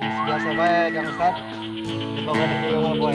Biasa bae Kang Ustad. Pokoknya kieu mah poe.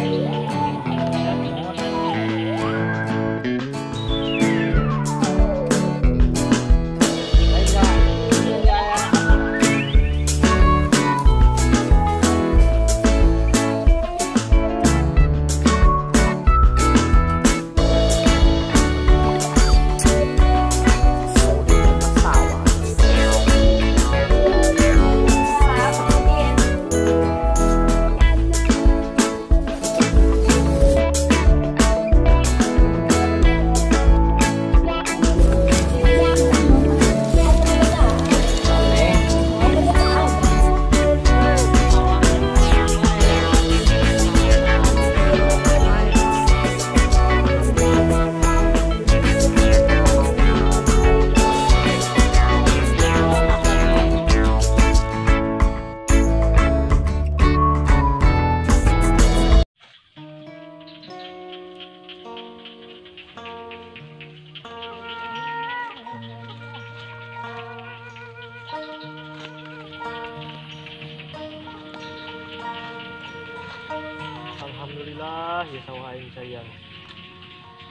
Alhamdulillah ya sawah aing sayang.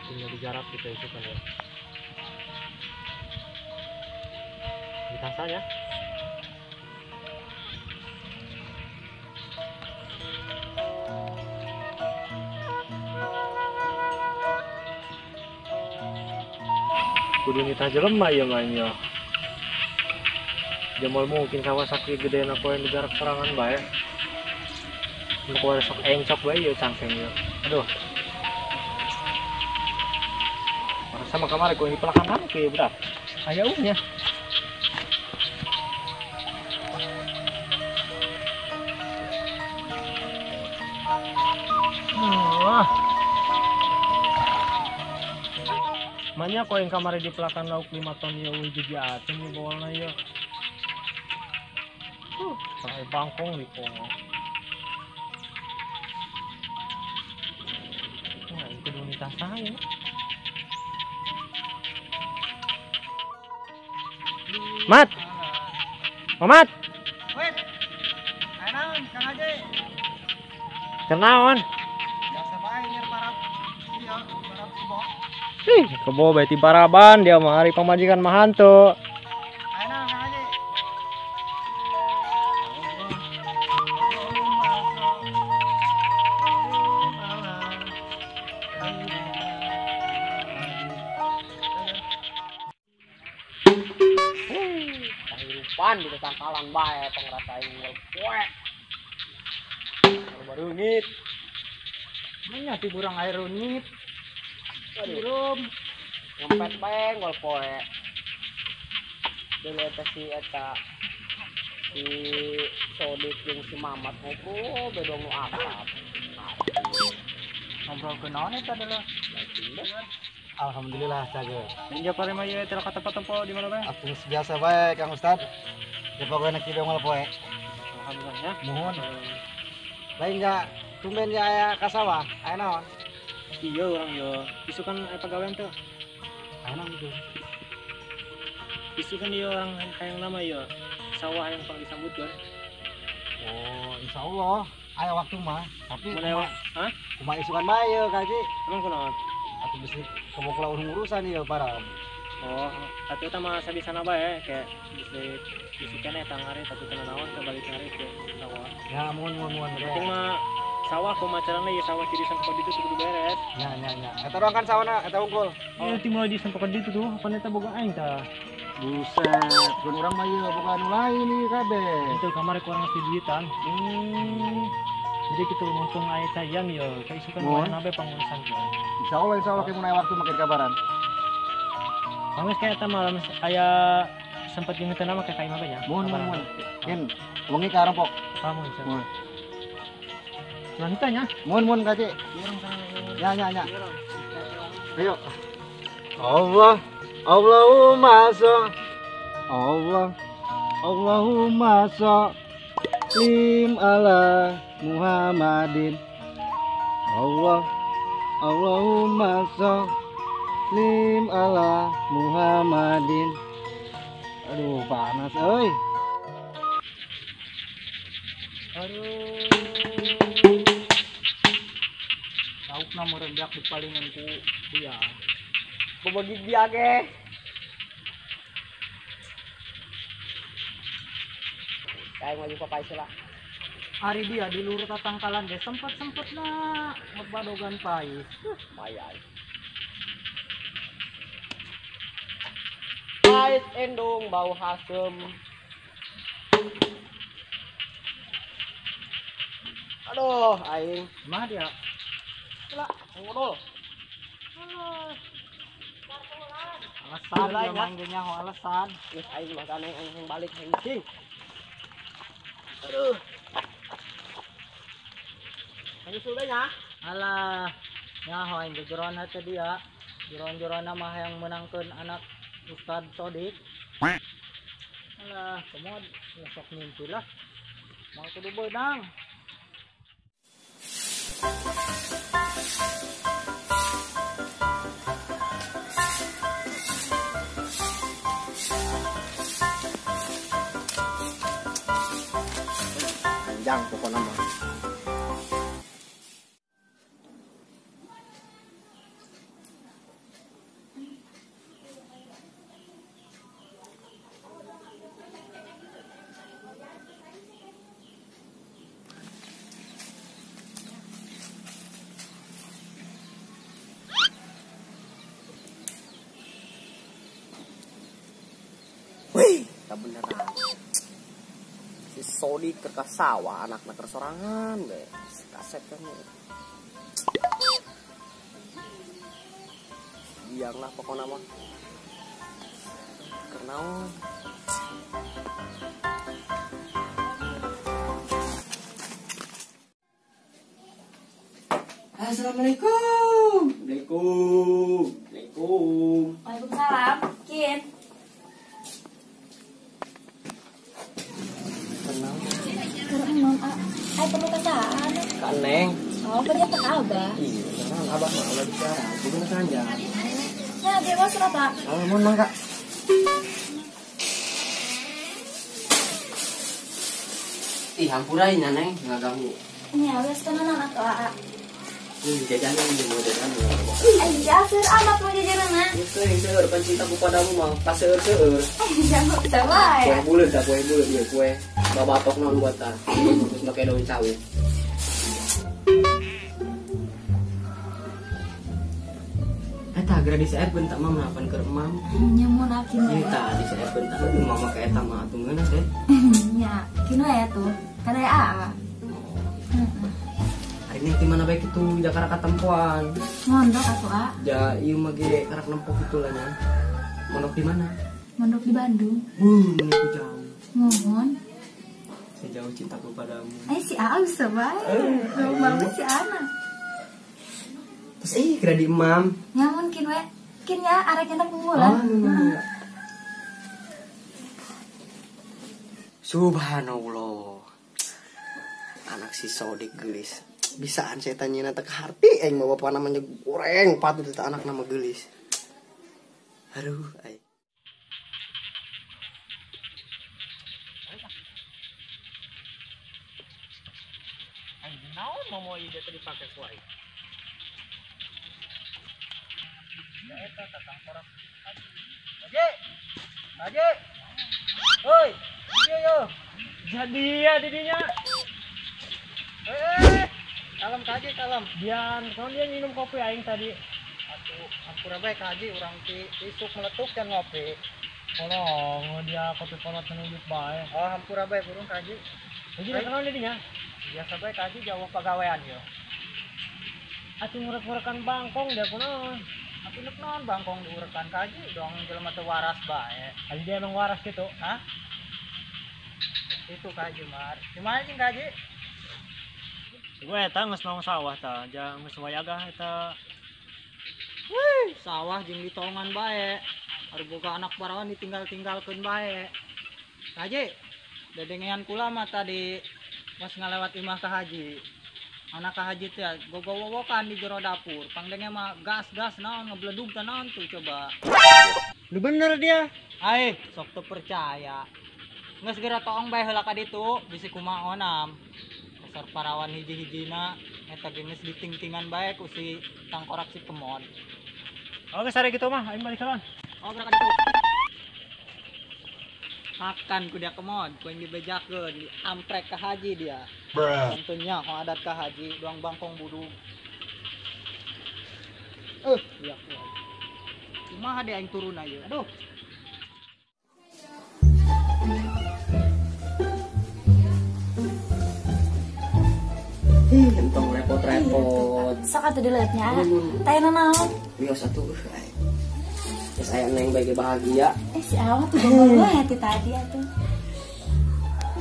Tinggal digarap kita itu kan ya. Ditasanya. Kudu nitah jelema ya mainnya. Jamal mungkin sawah sakieu gedean apa yang digarap serangan bae. Keluar sok encok bae ya cangkeng ya. Aduh. Sama kamari ku dipelakan kamu ke budak. Aya uhnya. Wah. Manya kok yang kamari dipelakan lauk 5 ton ya euy jadi acem ya bawalna ya. Sampai bangkong di pong. Wah, itu unitah saya. Mat. Mamat. Wait. Ayo naon, Kang Haji? Kenaon? Biasa bae nyer parab. Iya, parab kebo. Ih, kebo bae ti paraban dia mah hari pamajikan mah hantu. Ayo naon, Kang Haji? Kehidupan di tetangkalan bae pengrasain poe. Baru rungit. Manya ti burang air rungit. Aduh. Ngempet bae ngol poe. Dulu eta si eta si Sodik jeung si Mamat ngobrol bedong nu akrab. Ngobrol ke naon eta dulu? Alhamdulillah cager. Ninja parema ieu teh ka tempat tempo di mana bae? Atuh biasa bae Kang Ustad. Ya pokoknya kieu moal poe. Alhamdulillah ya. Muhun. Lain ja tumben ja aya ka sawah, aya naon? Iya urang yo. Isukan aya pagawean teu? Aya naon kitu? Isukan ieu urang hayang nama ieu. Sawah yang pang disambutkeun. Oh, insyaallah aya waktu mah. Tapi kumaha? Hah? Kumaha isukan bae ieu Kak Haji? Emang kunaon? Atuh bisi kebokla urusan ieu parab. Oh, atuh eta mah sabisana bae kayak bisi bisi keneh tangari tapi teu naon teu balik ngari ke sawah. Ya muhun muhun muhun. Penting mah sawah kumaha carana ieu sawah ti disempot ditu kudu beres. Nya nya nya. Eta doang kan sawahna eta unggul. Oh, ti mulai disempot ditu tuh, pan eta boga aing tah. Buset, kun urang mah ieu boga anu lain ieu kabeh. Itu kamari kurang ngasih duitan. Jadi kitu mumpung aya cayang ieu, ka isukan mana bae pangurusan teh. Insyaallah ke mun aya waktu makin kabaran. Mangis kayak eta malam aya sempat jeung teu nama ka imah bae nya. Muhun muhun. Kin, wengi ka rempok. Ah, muhun. Lanjut nya. Muhun muhun Kak Ci. Ya ya ya. Ayo. Allah, Allahumma sholli. Allah, Allahumma sholli ala Muhammadin. Allah, Allahumma sholli ala Muhammadin. Aduh, panas euy. Aduh. Laukna meureun beak dipalingan ku dia. Bobogig dia ge. Kayak maju papai sila. Ari dia di luhur tatangkalan ge sempet-sempetna ngebadogan pais. Lumayan. Pais endong bau hasem. Aduh, aing. Mah dia. Lah, ngobrol. Alasan dia manggilnya ho alasan. Geus aing mah ganeng aing balik aing cing. Aduh. Menyusul bae nya. Alah, nyaho aing gejeroan hate dia. Jeroan-jeroan mah yang menangkeun anak Ustad Sodik. Alah, kemod sok mimpi lah. Mau kudu beunang. Panjang pokoknya mah. Wih, tak beneran. Si Sodik keur ka sawah, anakna keur sorangan deh. Si kaset kan. Biang lah pokokna mah. Keur naon? Assalamualaikum. Waalaikumsalam. Waalaikumsalam. Waalaikumsalam. Kin. Emam, ay perlu kasaan. Ka Neng. Oh, kerja ke Abah. Iya, sekarang Abah mah ulah bicara. Kudu sanjang. Ya, dia mau surat, Pak. Oh, mun mangga. Ih, hampura nya Neng, ngaganggu. Nya, geus tenanan atuh, Aa. Jajanan ini mau jajanan. Iya, seur amat mau jajanan. Itu seur pan cintaku padamu mah paseur-seur. Iya, wae. Kue buleut da, kue buleut ieu kue. Babatok naon buatan. Terus make daun sawi. Eta geura diseepkeun tak mah pan keur emam. Nya mun akin we. Eta diseepkeun tak mama ka eta mah atuh ngeunah teh. Nya, kinu aya tuh. Kan aya Aa. Hari ini di mana baik itu Jakarta katempoan. Mondok atuh A. Ja ieu mah ge karak nempo kitu lah nya. Mondok di mana? Mondok di Bandung. Menuju jauh. Mohon. Sejauh cintaku padamu. Si A bisa bae. Mau si Ana. Terus kira di emam. Nyamun kin we. Kin ya arek nyentak punggulan. Oh, Subhanallah. Anak si Sodik gelis. Bisaan saya tanya nanti ke hati aing mah bapak namanya goreng patut eta anak nama gelis. Aduh aing. Aing naon momo ieu teh dipake ku aing. Ya eta tatang korak. Haji. Haji. Hoi, dieu yo. Jadi ya didinya. Kalem kaji kalem. Dian, soalnya dia minum kopi aing tadi. Atuh, ampura bae kaji urang ti isuk meletuk dan ngopi. Kolong, dia kopi kolot menunjuk bae. Oh, hampura bae burung kaji. Jadi kenal didinya. Biasa bae kaji jauh pagawean yo. Atuh ngurek-ngurekan bangkong dia kunaon. Atuh nek naon bangkong diurekan kaji dong jelema teu waras bae. Aja dia emang waras gitu. Hah? Itu kaji mar. Gimana jeung kaji? Gue eta geus nong sawah ta, ja geus wayagah eta. Wih, sawah jeung ditongan bae. Ari boga anak parawan ditinggal-tinggalkeun bae. Haji, dedengean kula mah tadi pas ngalewat imah ka haji. Anak ka haji teh gogowowokan di jero dapur. Pangdenge mah gas-gas naon ngebledug teh naon tuh coba. Lu bener dia. Aih, sok teu percaya. Geus geura toong bae heula ka ditu, bisi kumaha onam. Dasar parawan hiji-hijina eta ge geus ditingtingan bae ku si tangkorak si Kemod. Oke, sare kitu mah aing balik heula. Oh, geura ka ditu. Makan ku dia Kemod, ku yang dibejakeun, diamprek ka haji dia. Tentunya ho adat ka haji, doang bangkong budug. Iya ku. Kumaha dia aing turun aja. Aduh. Ih, entong repot-repot. Sok atuh dileutnya. Teh naon? Bios atuh. Terus aya neng bae bahagia. Si awak tuh bangga we hati tadi atuh.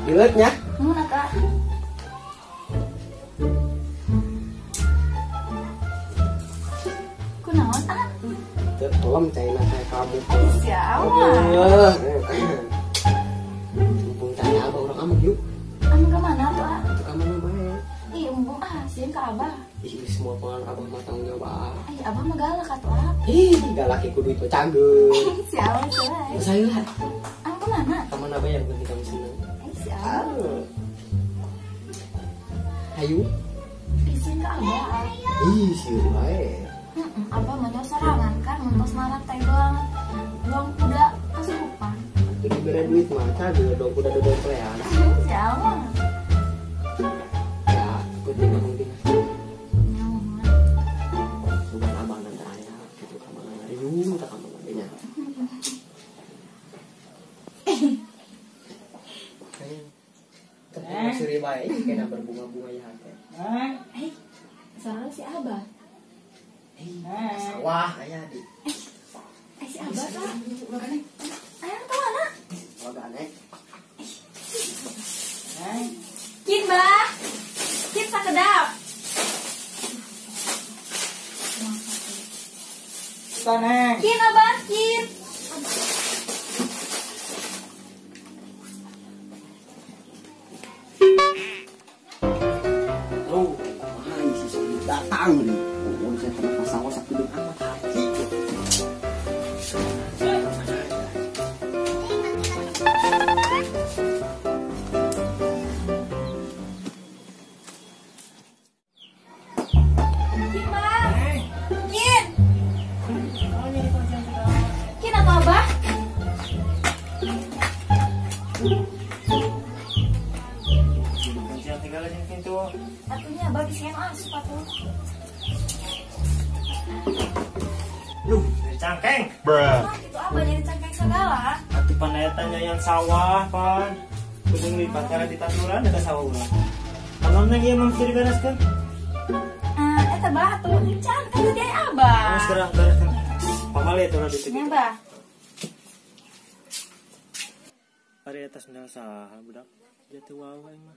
Dileutnya? Mun atuh. Kunaon ah? Teu pelem caina teh kamu. Si awak. Mumpung cai abah urang amuk yuk. Anu ka mana tuh ah? Ka mana bae? Ih, embung ah, sieun ka abah. Ih, semua pengaruh abah mah tanggung jawab ah. Ih, abah mah galak atuh ah. Ih, galak kudu itu canggung. Si awak tuh. Saya lah. Anu ka mana? Ka mana bae yang penting kamu seneng. Ih, si awak. Hayu. Ih, sieun ka abah ah. Ih, sieun bae. Heeh, abah mah nyawa sorangan kan, mun tos marak teh doang. Doang kuda kasurupan. Tuh dibere duit mah cageur dong kuda dodol plean. Si awak. Ya, penting penting. Sugan abah nanti aya gitu ka mana ngariung ka mana nya. Terus suri bae kena berbunga-bunga ya teh. Eh, salah si abah. Sawah aya di. Si abah tah. Aya ka mana? Wagane. Kin bah. Kin sakedap. Neng. Kin abah, kin. Oh, kumaha si Sodik datang nih. Oh, saya pernah sawah sakieu amat haji. Kin bah. Kin. Kin atau abah? Kuncian tinggal aja pintu. Atunya abah bisa yang asup atuh. Duh, jadi cangkeng. Nah, gitu abah jadi cangkeng segala. Atuh paneta nyayan sawah pan. Kudu nglipat karena di tanduran eta sawah urang. Anon neng ieu mah mesti dibereskeun. Eta bah atuh encan kan tadi aya abah. Geus geura bereskeun. Pamali eta ulah ditu. Nya bah. Ari eta sendal saha budak? Jatuh wae aing mah.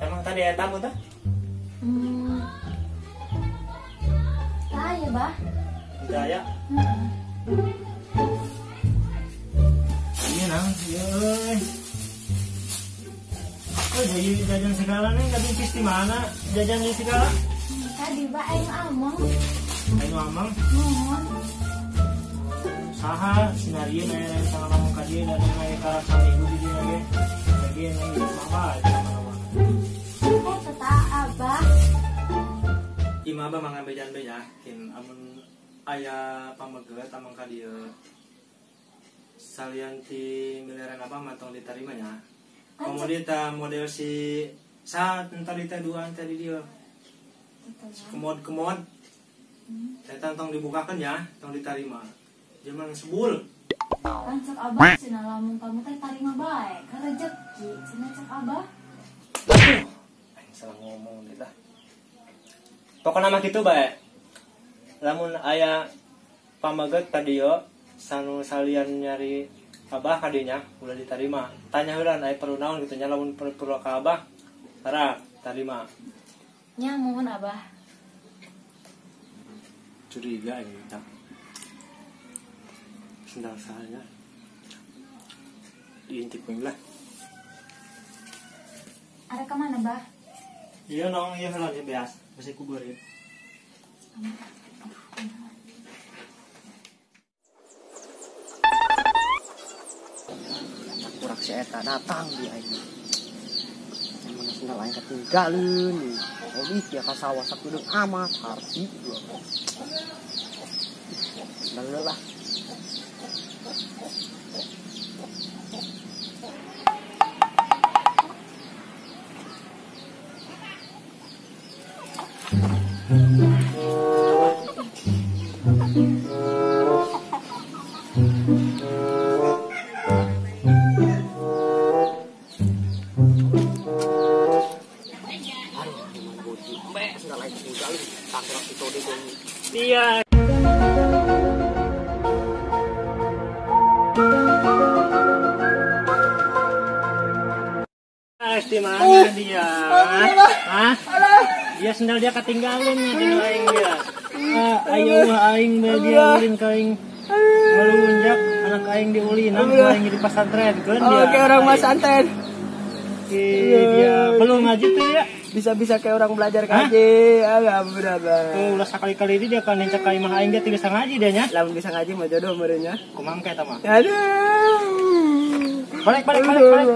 Emang tadi aya tamu tah? Tah ya bah. Teu aya. Ini nang, ieu euy. Oh, jadi jajan segala nih, tadi pis di mana? Jajan di segala? Tadi bah aing amang. Aing amang? Nuhun. Saha sinarieun aya sama ngomong ka dieu dan aya karak saminggu di dieu ge. Lagi nang ieu mah aja mana-mana. Eta abah. Imah abah mangan bejan-beja, kin amun aya pameget amang ka dieu. Salian ti miliaran abah mah tong ditarima nya. Kemudian ta model si saat tadi teh duaan tadi dia. Kemod-kemod. Saya tong dibukakan ya, tong ditarima. Zaman sebul. Kan cek abah cenah lamun kamu teh tarima bae, ka rejeki cenah cek abah. Aduh, aing salah ngomong deui lah. Pokona mah kitu bae. Lamun aya pamaget ka dieu sanu salian nyari abah ka dieu nya ulah ditarima. Tanya heula aya perlu naon kitu nya lamun perlu ka abah tara tarima. Nya muhun abah. Curiga aing tah. Sendal salahnya diintip lah. Ada kemana bah? Iya nong, iya heula beas, masih kubur ya. si eta datang di aing. Yang mana sendal aing ketinggalan. Sodik ya ka sawah sakudeung amat harti gua. Sendal lah. Iya. Di mana dia? Hah? Dia sendal dia ketinggalan nih di aing dia. Ayo aing bae dia ulin ka aing. Melunjak anak aing diulinan aing di pesantren keun dia. Oke, orang pesantren. Dia belum ngaji tuh ya. Bisa-bisa kayak orang belajar ngaji. Alhamdulillah. Tuh ulah sakali-kali ini dia kan nincak ka imah aing dia bisa ngaji dia nya. Lamun bisa ngaji mah jodoh meureun nya. Kumaha ka eta mah? Aduh. Balik balik balik balik.